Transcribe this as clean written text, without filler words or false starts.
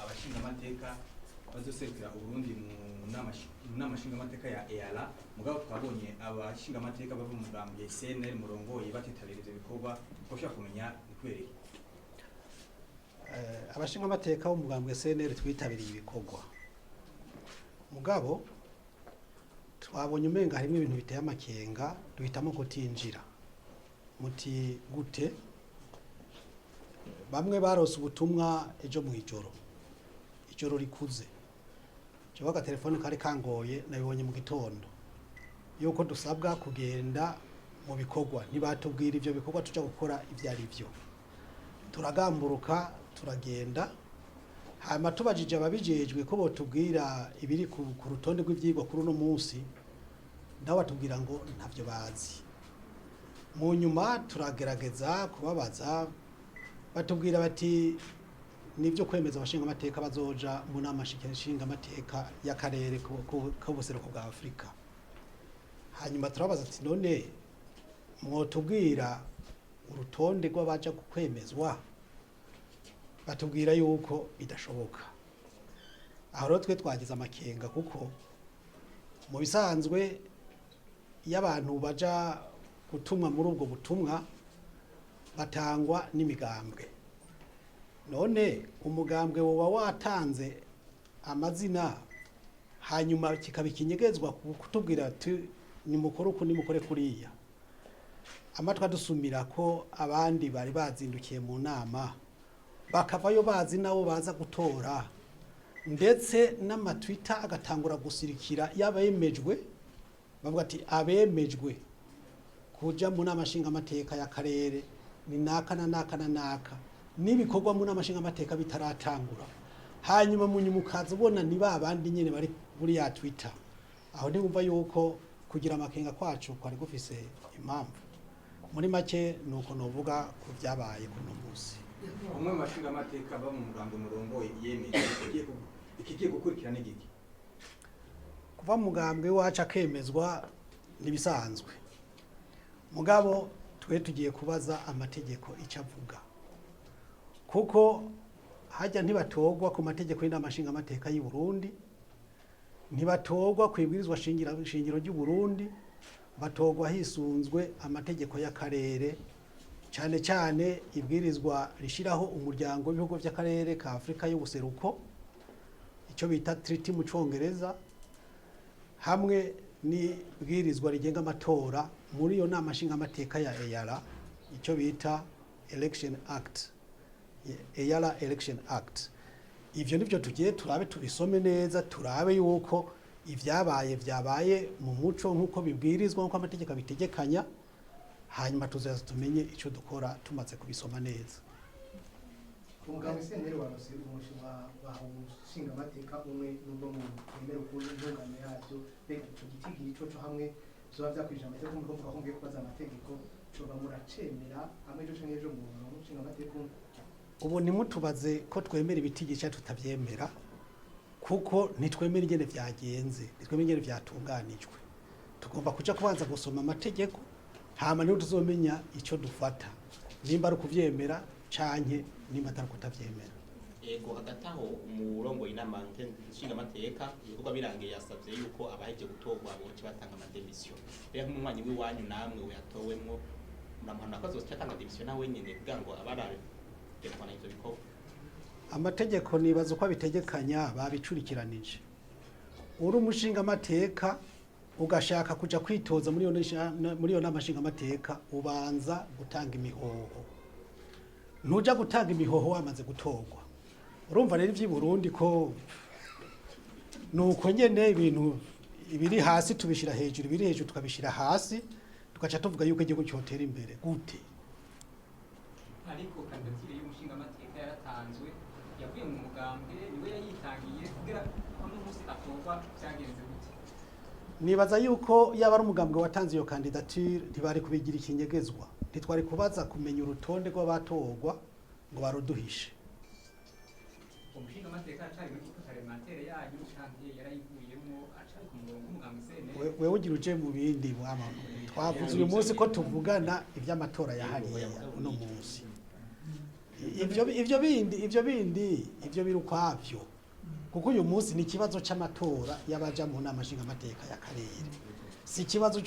Abashingamateka bazoserukira Uburundi mu nama nshingamateka ya EALA, mugabo twabonye abashingamateka bava mu mugambwe CNL murongoye batitabira ivyo bikorwa. Twashaka kumenya ni kubera iki? Abashingamateka b'umugambwe CNL twitabiriye ibikorwa, mugabo twabonye umenga harimo ibintu biteye amakenga, duhitamo kutinjira. Muti gute? Bamwe barose ubutumwa ejo mu ijoro, ijoro rikuze. Jewe agatelefone kari kangoye, nabibonye mu gitondo yuko dusabwa kugenda mu bikorwa. Ntibatubwira ivyo bikorwa tuja gukora ivyo ari vyo. Turagamburuka, turagenda. Hanyuma tubajije ababijejwe ko botubwira ibiri ku rutonde rw'ivyigwa kuri uno munsi, nabo batubwira ngo ntavyo bazi. Mu nyuma turagerageza kubabaza, batubwira bati nibyo kwemeza abashingamateka bazoja mu nama nshingamateka y'akarere k'ubuseruko bwa Afurika. Hanyuma turabaza ati: "None mwotubwira urutonde rw'abaja kwemezwa?" Batubwira yuko bidashoboka. Aho rero twe twagize amakenga, kuko mu bisanzwe iyo abantu baja gutumwa muri ubwo butumwa batangwa n'imigambwe. None umugambwe woba watanze amazina, hanyuma kikaba ikinyegezwa kutubwira ati nimukore uku, nimukore kuriya? Amatwi adusumira ko abandi bari bazindukiye mu nama, bakavayo bazi nabo baza gutora, ndetse n'amatwita agatangura gusirikira y'abemejwe, bavuga ati abemejwe kuja mu nama nshingamateka y'akarere ni naka na naka na naka, n'ibikorwa mu nama nshingamateka bitaratangura. Hanyuma mu nyuma ukaza ubona ni ba bandi nyene bari muri ya Twitter. Aho ntiwumva yuko kugira amakenga kwacu kwari gufise impamvu? Muri make nuko novuga ku byabaye kuno munsi. Umwe mu bashingamateka ba mu mugambwe murongoye yemeje, ikigiye gukurikira n'igiki? Kuva mu mugambwe wacu akemezwa ntibisanzwe, mugabo twe tugiye kubaza amategeko icyo avuga, kuko hajya ntibatorwa ku mategeko y'Inama nshingamateka y'u Burundi, ntibatorwa ku ibwirizwa shingiro ry'u Burundi, batorwa hisunzwe amategeko y'akarere, cyane cyane ibwirizwa rishiraho Umuryango w'Ibihugu by'Akarere ka Afurika y'Ubuseruko, icyo bita treaty mu Congereza, hamwe n'ibwirizwa rigenga amatora muri iyo nama nshingamateka ya EALA, icyo bita Election Act, EALA Election Act. Ivyo nivyo tugiye turabe, tubisome neza, turabe yuko ivyabaye vyabaye mu muco nk'uko bibwirizwa, nk'uko amategeko abitegekanya. Hanyuma tuzaza tumenye ico dukora tumaze kubisoma neza. Umugambwe CNL warose umushinga wa umushingamateka umwe, nubwo mu temera ukuntu intungano yabyo. Mbega ico gitigiri coco, hamwe vyoba vyakwije amategeko, muriko muvuga ko mugiye kubaza amategeko, coba muracemera hamwe ejo canke ejo mu umushingamateka umwe? Ubu ntimutubaze ko twemera ibitigiri cyangwa tutavyemera, kuko ntitwemera ingene vyagenze, ntitwemera ingene vyatunganijwe. Tugomba kuja kubanza gusoma amategeko, hama niho tuzomenya ico dufata, nimba ari ukuvyemera canke nimba atari ukutavyemera. Ego, hagati aho umurongo inama nshingamateka, ibikorwa birangiye, yasabye yuko abaheje gutorwa boca batanga ama démissions. Rero nk'umunywanyi w'iwanyu namwe yatowemwo, muramuhanura ko azoca atanga démission nawe nyene kugira ngo abarabe kubana ivyo bikorwa? Amategeko nibaza uko abitegekanya babicurikiranije. Uri umushingamateka ugashaka kuja kwitoza muri iyo nama nshingamateka, ubanza gutanga imihoho. Ntuja gutanga imihoho wamaze gutorwa. Urumva rero ivy'i Burundi ko nuko nyene, ibintu ibiri hasi tubishira hejuru, ibiri hejuru tukabishira hasi, tugaca tuvuga yuko igihugu cyotera imbere gute? Ariko kandidatire y'umushingamateka yaratanzwe, yavuye mu mugambwe, niwe yayitangiye. Kugira uno munsi atorwa byagenze gute? Nibaza yuko yaba ari umugambwe watanze iyo kandidatire, ntibari kubigira ikinyegezwa, ntitwari kubaza kumenya urutonde rw'abatorwa ngo baruduhishe. Umushingamateka aracari muri groupe parlementaire yanyu canke yarayivuyemwo, acari ku murongo w'umugambwe CNL? Wewe ugira uje mu bindi wama. Twavuze uyu munsi ko tuvugana iby'amatora ya hariya uno munsi. Ivyo bindi ivyo biri ukwavyo, kuko uyu munsi ni ikibazo c'amatora y'abaja mu nama nshingamateka y'akarere, si ikibazo.